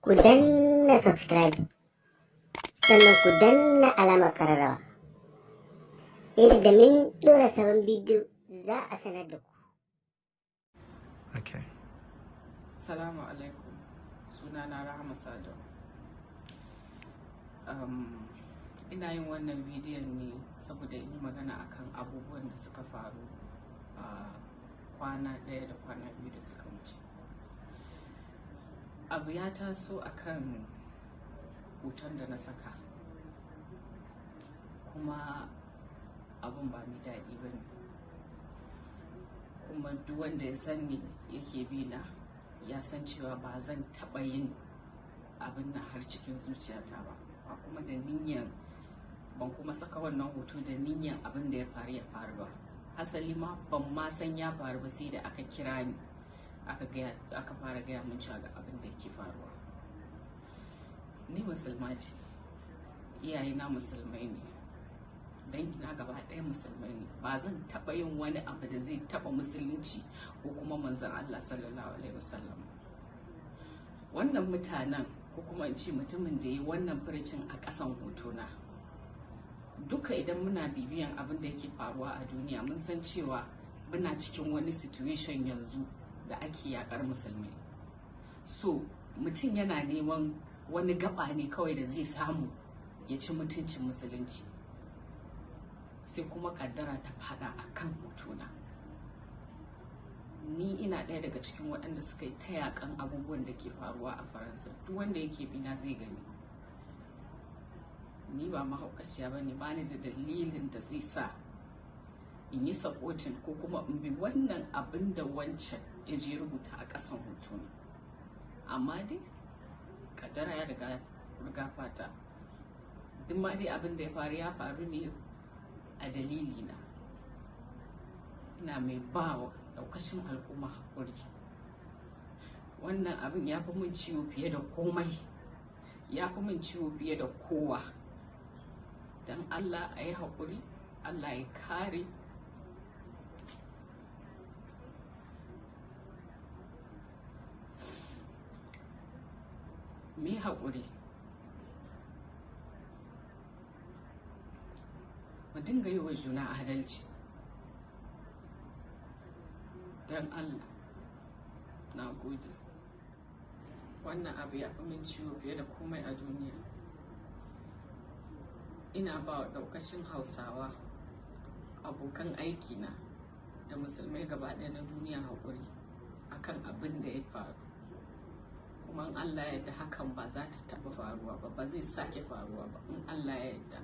Ku danna subscribe, sannan ku danna alamar kararrawa, yadda mun ɗora sabon bidiyo za a sanar da ku. Okay. Salamu alaikum. Sunana Rahama Sadau. Ina yin wannan bidiyon ne saboda in yi magana akan abubuwan da suka faru a kwana ɗaya da kwana biyu da suka wuce. Abu ya taso akan hoton da na saka, kuma abun ba mai daɗi ba ne. Kuma duk wanda ya san ni yake bi na ya san cewa ba zan taɓa yin abin nan har cikin zuciyata ba, ba kuma da niyyan, ban kuma saka wannan hoto da niyyan abin da ya faru ya faru ba. Hasali ma ban ma san ya faru ba sai da aka kira ni aka fara gaya min cewa ga abin da yake faruwa. Ni musulma ce, iyayena musulmai ne, dangina gaba ɗaya musulmai ne. Ba zan taɓa yin wani abu da zai taɓa musulunci ko kuma manzon Allah sallallahu alaihi wasallam. Wannan mutanen, ko kuma in ce mutumin da ya yi wannan furucin a ƙasan hotona, duka idan muna bibiyan abin da yake faruwa a duniya mun san cewa muna cikin wani situation yanzu da ake yakar musulmai. So mutum yana neman wani gaba ne kawai da zai samu ya ci mutuncin musulunci, sai kuma kaddara ta fada a kan hotona. Ni ina ɗaya daga cikin waɗanda suka yi ta yakan abubuwan da ke faruwa a Faransa. Duk wanda yake bina zai gani. Ni ba mahaukaciya ba ne, ba ni da dalilin da zai sa in yi supporting ko kuma in bi wannan abin da wancan ya je rubuta a ƙasan hotona. Amma dai kaddara ya riga fata. Duk ma dai abin da ya faru ya faru ne a dalilina. Ina mai ba wa ɗaukacin al'umma haƙuri. Wannan abin ya fi min ciwo fiye da komai, ya fi min ciwo fiye da kowa. Don Allah a yi haƙuri, Allah ya kare. Mu yi haƙuri, mu dinga yi wa juna adalci. Don Allah, na gode. Wannan abu ya fi min ciwo fiye da komai a duniya. Ina ba wa ɗaukacin Hausawa, abokan aikina da musulmai gaba ɗaya na duniya haƙuri akan abin da ya faru. Kuma in Allah ya yarda hakan ba za ta taɓa faruwa ba, ba zai sake faruwa ba in Allah ya yarda.